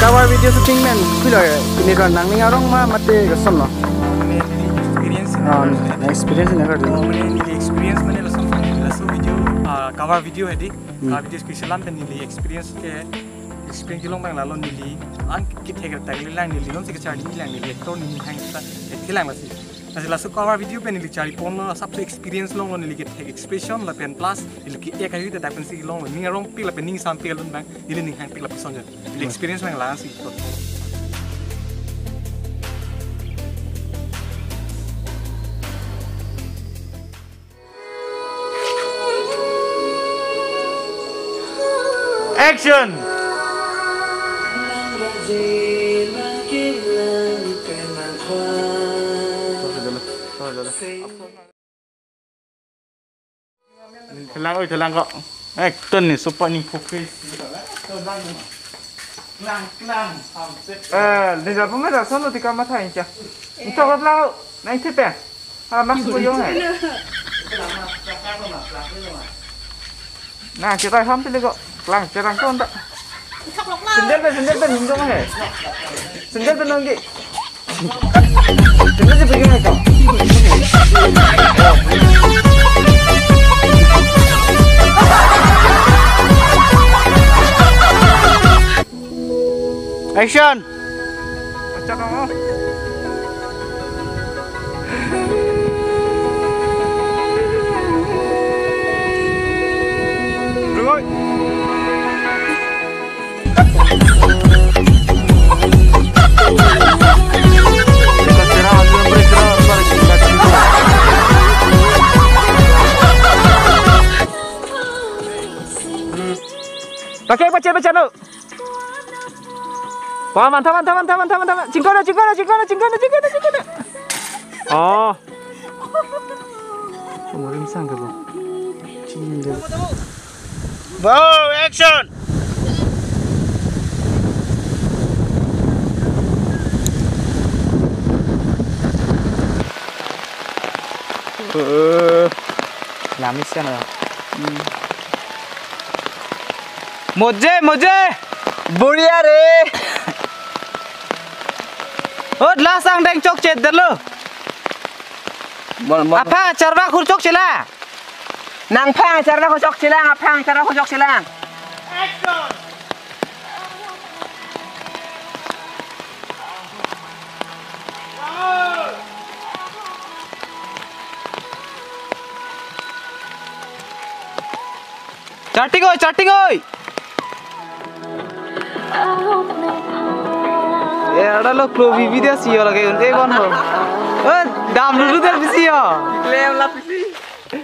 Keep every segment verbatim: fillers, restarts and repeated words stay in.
Cover video shooting pen pilo, pini ko nangning arong ma mate koson lo? Mane neli experience ini. Ah, experience ini ko. Oh, mane neli experience mane lason, laso video, ah, cover video hedi. Hmm. Cover video special lam pen neli experience ke, experience kelong abang lalo neli an kethek tangli lang, neli non si kacharli lang, neli actor neli hang sa thelang lasi. Lasi laso cover video pen neli charli ponlo, asapso experience longlo, neli kethek expression lapen plus neli ke-act ayu ta pensi longlo, ning arongpik lapen ning sampik alun abang neli ning hangpik lapuson jan. Neli experience abang lang si. Action! Thelang oi, thelang ko. Eh, ton ni sopa ni focus. Klang, klang. Eh, ni japo ma jason lo tika matha incha. Intok lang, nang thepe. Hala mask ko jong hai. Na, kita ham pili ko. Klang, cerang ko anta. Sandal pen, sandal pen hindong hai. Sandal pen nanggi. Sandal je pegang hai ko. Action. Pacak kamu. Rungoi. Pakai pacak pacak no. Wah, mantap, mantap, mantap, mantap, mantap. Chingkona, chingkona, chingkona, chingkona, chingkona, chingkona. Oh. Umurim sang ke, Bang? Chingkona. Wow, action. Eh, namis kan ya? Hmm. Moje, moje. Boria re. Oh, la sang deng chokche detlo. Bon, bon. Apha charwa khur chokche la. Nangpha charwa khur chokche lang, apha charwa khur chokche lang. Charting oi, charting oi. Eh, ada lo klo bibi dia sio lagi unte kon ho. Eh, dam lulu dia bisi yo. Klem la bisi.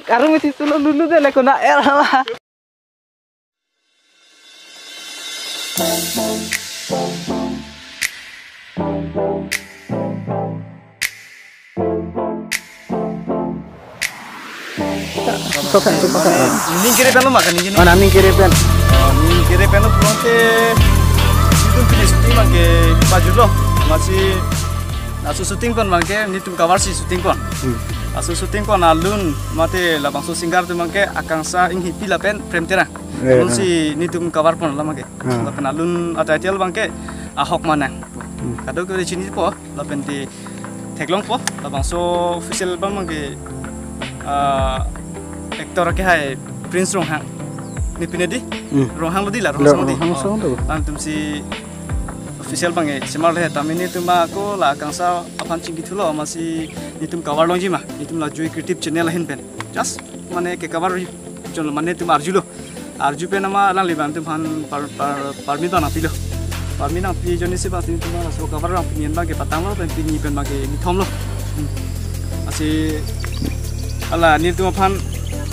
Karung isi tulo lulu dia lekona er hala. Sokan, sokan. Ning kere pen lo makan ning kere. Mana ning kere pen? Oh, ning kere pen lo pulang te. Itu finish shooting abang ke pajutlo. Masih laso shooting pon abang ke netum cover si shooting pon. Hmm. Laso shooting pon alun mate labangso singer atum abang ke Akangsha Inghipi lapen Prem Terang. Eh, alun eh. Si netum cover pon alam abang ke. Hmm. Lapen alun a title abang ke Ahok Manang. Hmm. Kadokave chinipo lapen te theklongpo, labangso official abang abang ke, ah, actor ke hai Prince Ronghang. Ne pine di? Hmm. Ronghang lo di la, Ronghang lo di. Ronghang song tu. Alangtum si official abang ke semar le tame netum ako la Akangsha aphan chingki thulo, masih netum cover longji ma, netum la Joy Creative channel ahin pen. Just mane ke cover jon lo mane netum arjulo. Arju pen ama alangli abang netum aphan par, par, permit abang nangpilo. Permit nangpi ajoine si abang netum laso cover abang pini abang ke patanglo pen pini pen abang ke nithom lo. Hmm. Asi hala netum aphan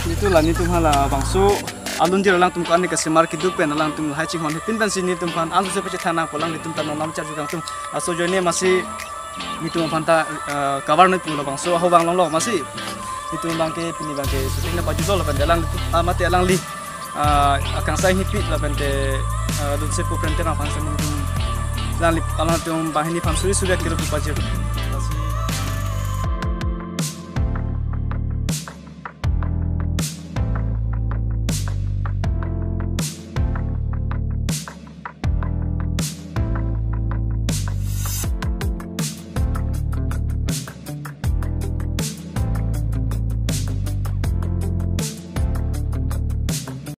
netum la netum hala bangso alun jir alangtum ko ani kasemar keduk pen alangtum lahai chinghon hepin pensi netum aphan anso se pachethang nangpo alang netum ta nonam charju kangtum. Laso ajoine masih netum aphan ta, eh, cover noi pulo bangso aho abang longlo masih. Netum abang ke pini abang ke shooting nangpajutlo lapen alang, ah, mate alangli, ah, Akangsha Inghipi lapen te, ah, Dunsepo Prem Terang aphan si netum alangli, alangtum banghini aphan suri suri akilo pajut.